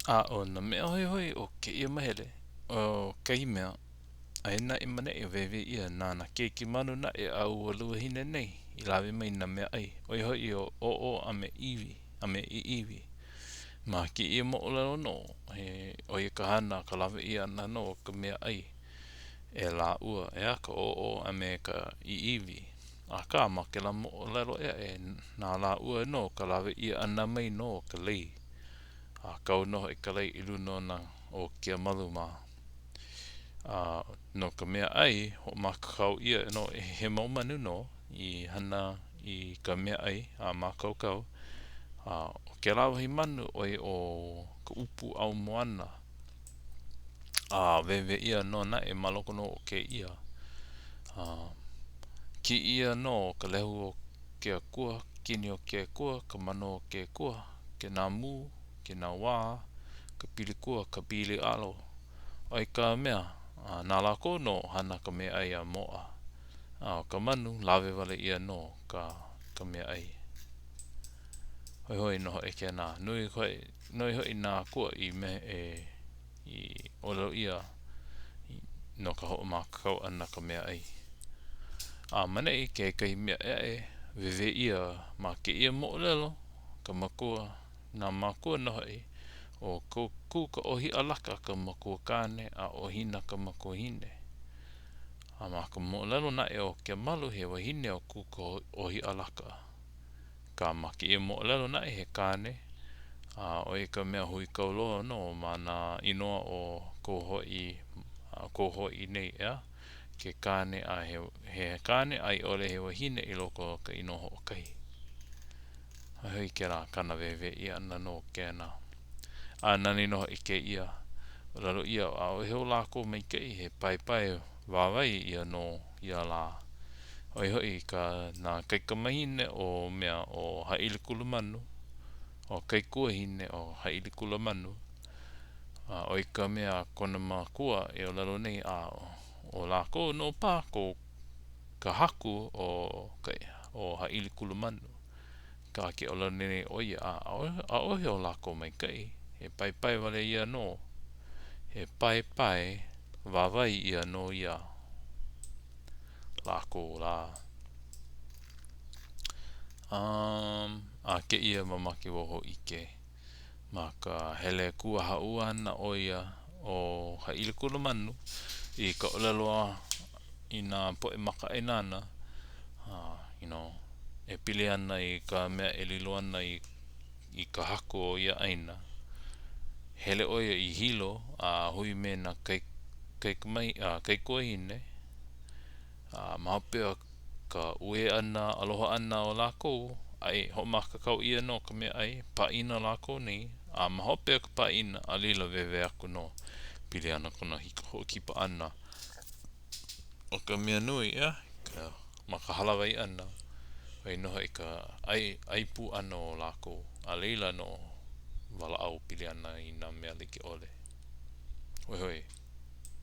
A ʻo nā mea hoihoi o kēia mahele, ʻo kahi mea, aia naʻe ma neʻi o wēwē ʻia na nā keiki manu naʻe a ua luahine nei i lawe mai nā mea ʻai, ʻo ia hoʻi ʻo ʻōʻō a me ʻiwi, a me ʻiʻiwi. Ma kēia moʻolelo nō, he ʻo ia ka hana ka lawe ʻia ʻana nō o ka mea ʻai e lāua, ʻeā, ka ʻōʻō a me ka ʻiʻiwi. Akā, ma kēlā moʻolelo ʻē aʻe, na lāua nō ka lawe ʻia ʻana mai nō o ka lei. A kau nō hoʻi ka lei i luna ona o Keamalu mā. A no ka mea ʻai, hoʻomākaukau ʻia nō he mau manu nō i hana i ka mea ʻai a mākaukau. A ʻo kēlā wahi manu ʻo ia ʻo ka ʻupu ʻau moana. A wēwē ʻia nō naʻe ma loko nō o kēia. A kī ʻia nō ka lehu o ke akua, kini o ke akua, ka mano o ke akua, ke nāmū, ke nauā, ka pilikua, ka pili alo. ʻO ia ka mea, a na lākou nō hana ka meaʻai a moʻa. A ʻo ka manu, lawe wale ʻia nō ka ka meaʻai. Hoihoi nō hoʻi kēnā. Nui hoʻi, nui hoʻi nā akua i me e i ʻōlelo ʻia no ka hoʻomākaukau ʻana ka meaʻai. A ma neʻi kekahi mea ʻē aʻe, wēwē ʻia ma kēia moʻolelo ka makua, nā mākua nō hoʻi, ʻo Kūkaʻōhiʻalaka ka makua kāne a ʻo Hina ka makuahine. A ma ka moʻolelo naʻe o Keamalu he wahine ʻo Kūkaʻōhiʻalaka. Akā ma kēia moʻolelo naʻe he kāne, a ʻo ia ka mea huikau loa nō ma nā inoa o ko Hawaiʻi, ko Hawaiʻi nei, ʻeā, ke kāne a he, he kāne a i ʻole he wahine i loko o ka inoa hoʻokahi. Hoihoi kēlā kana wēwē ʻia ʻana nō kēnā. A nani nō hoʻi kēia, ʻōlelo ʻia, ʻaʻohe o lākou maikaʻi, he paepae wāwae ia nō ia lā. ʻO ia hoʻi ka nā kaikamahine o mea ʻo Haʻilikulamanu, ʻo kaikuahine o Haʻilikulamanu, a ʻo ia ka mea kona makua e ʻōlelo nei a ʻo lākou nō paha ko ka haku o ka ʻo Haʻilikulamanu. Akā ke ʻōlelo nei ʻo ia a ʻaʻohe o lākou maikaʻi, he paepae wale ia nō, he paepae wāwae ia nō iā lākou lā. Um, a kēia mamake wau hōʻike ma ka hele kuahaua ana ʻo ia ʻo Haʻilikulamanu i ka ʻōlelo a i nā poʻe makaʻāinana, uh, you know, e pili ana i ka mea e lilo ana i, i ka haku o ia ʻāina. Hele ʻo ia i Hilo a hui me nā kai, kaikamai, uh, kaikuahine, A ma hope o ka uē ʻana aloha ʻana o lākou, ʻai, hoʻomākaukau ʻia nō ka meaʻai, pāʻina lākou nei, a ma hope o ka pāʻina, a laila wēwē aku nō, pili ana kona hoʻokipa ʻana. ʻO ka mea nui, ʻeā, ka, ma ka hālāwai ʻana, ʻo ia nō hoʻi ka ʻai, ʻai pū ʻana o lākou, a laila nō walaʻau pili ana i nā mea like ʻole. Hoihoi.